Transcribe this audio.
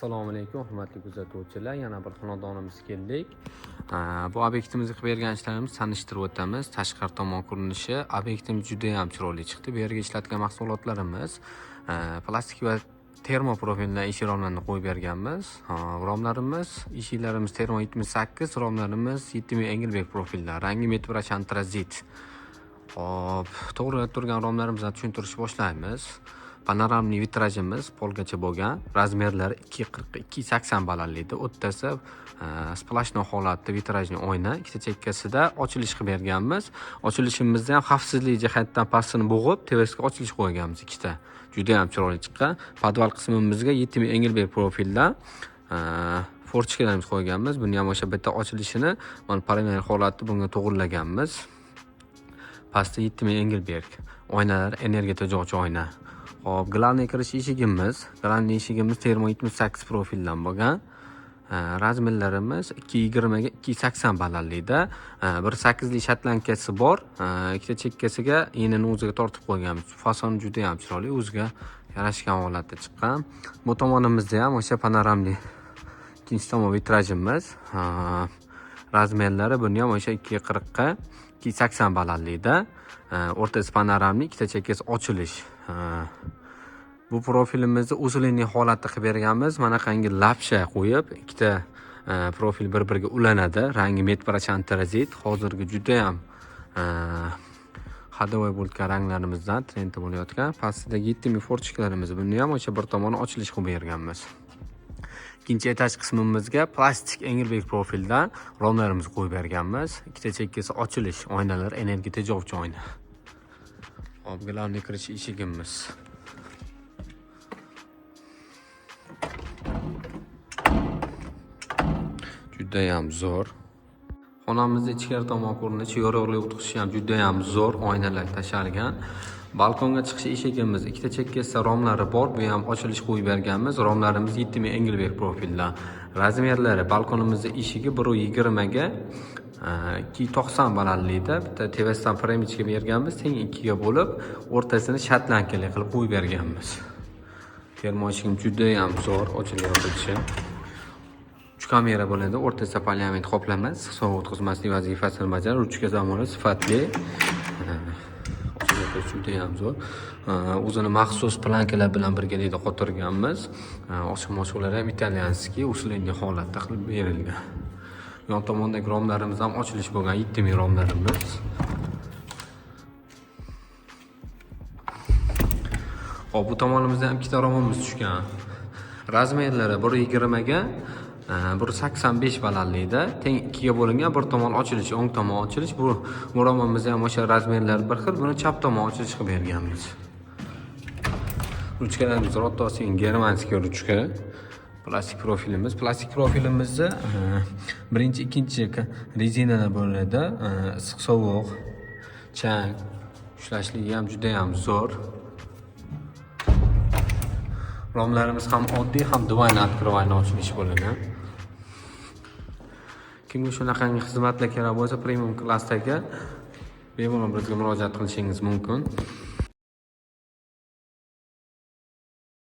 Assalomu alaykum, hurmatli kuzatuvchilar. Yana bir xonadonimizga keldik. Bu obyektimizga qilib bergan ishlarimizni tanishtirib o'tamiz. Tashqari tomon ko'rinishi obyektimiz juda ham chiroyli chiqdi. Bu yerga ishlatgan mahsulotlarimiz plastik va termo profildan eshik romlarini qo'yib berganmiz. Romlarimiz, eshiklarimiz termo 78, romlarimiz 70 Engelberg profildan. Rangi Metbrush antrazit. Xo'p, to'g'ri turgan romlarimizni tushuntirishni boshlaymiz. Panoramli vitrajimiz polgacha bo'lgan, razmerlari 2.40 2.80 balandlikda, o'rtasi сплошной holatda vitrajli oyna, ikkita chekkasida ochilish qilib berganmiz. Ochilishimizda ham xavfsizlik jihatdan pastini bo'g'ib, tepasiga ochilish qo'yganmiz ikkita. Juda ham chiroyli chiqqan. Podval qismimizga 70 Engelberg profildan форточка larimiz qo'yganmiz. Buni ham o'sha bitta ochilishini mana parallel holatda bunga to'g'rilaganmiz. Pastda 70 Engelberg oynalar, energiya tejovchi oyna. Xo'p, главный kirish eshigimiz, главный eshigimiz termo 78 profildan bo'lgan. Razmerlarimiz 2.20 ga 2.80 balandlikda. 1.8lik шотландка si bor. Ikkita chekkasiga enini o'ziga tortib qo'yganmiz. Fasoni juda ham chiroyli, o'ziga yarashgan holatda chiqqan. Bu tomonimizda ham o'sha panoramli ikkinchi tomon vitrajimiz. Razmerlari buni ham o'sha 2.40 ga 2.80 balandlikda. O'rtasi panoramli, ikkita chekkasi ochilish. Bu profilimizni усиленный holatda qilib berganmiz. Manaqangi lapsha qo'yib, ikkita profil bir-biriga ulanadi. Rangi Metbrush antrazit. Hozirgi juda ham ходовой bo'lgan ranglarimizdan trendda bo'layotgan. Pastidagi 7000 форточка larimiz, buni ham o'sha bir tomoni ochilish qilib berganmiz. Ikkinchi etaj qismimizga plastik Engelberg profildan romlarimizni qo'yib berganmiz. Ikkita chekkasi ochilish, oynalar energiya tejovchi oyna. Xo'p, главный kirish eshigimiz. Judayam zo'r. Xonamizni ichkari tomon ko'rinishi, yorug'lik o'tkazishi ham judayam zo'r, oynalar tashalgan. Balkonga chiqish eshigimiz ikkita chekkasida romlari bor, bu ham ochilish qo'yib berganmiz. Romlarimiz 7000 Engelberg profildan. Razmerlari balkonimizni eshigi 1.20 ga 2.90 balandlikda, bitta tepasidan пирамидка berganmiz, teng ikkiga bo'lib, o'rtasini шотландка li qilib qo'yib berganmiz. Termo eshigim judayam zo'r, ochilib yopilishi. 3 kamera bo'ladi, o'rtasida polyamid qoplama, issiq sovuq o'tkazmaslik vazifasini bajaradi. Ruchka zamoni sifatli. Ochilib judayam zo'r. O'zini maxsus plankalar bilan birgalikda qotirganmiz. Ochiq mochiqlar ham итальянский, усиленный holatda qilib berilgan. Yon tomondagi romlarimiz ham ochilish bo'lgan, 7000 romlarimiz. Xo'p, bu tomonimizda ham ikkita romimiz tushgan. Razmerlari 1.20 ga 1.85 balandlikda, teng ikkiga bo'lingan, bir tomon ochilish, o'ng tomon ochilish. Bu romimizda ham o'sha razmerlar bir xil, buni chap tomon ochilish qilib berganmiz. Ruchkalarimiz Rottosing германский ruchka. Plastik profilimiz. Plastik profilimizni birinchi, ikkinchi rezinalar bo'ladi. Issiq sovuq, chang ushlashligi ham juda ham zo'r. Romlarimiz ham oddiy, ham двойной открывание ochilish bo'ladi. Kimga shunaqangi xizmatlar kerak bo'lsa, premium klassdagi bemalol bizga murojaat qilishingiz mumkin.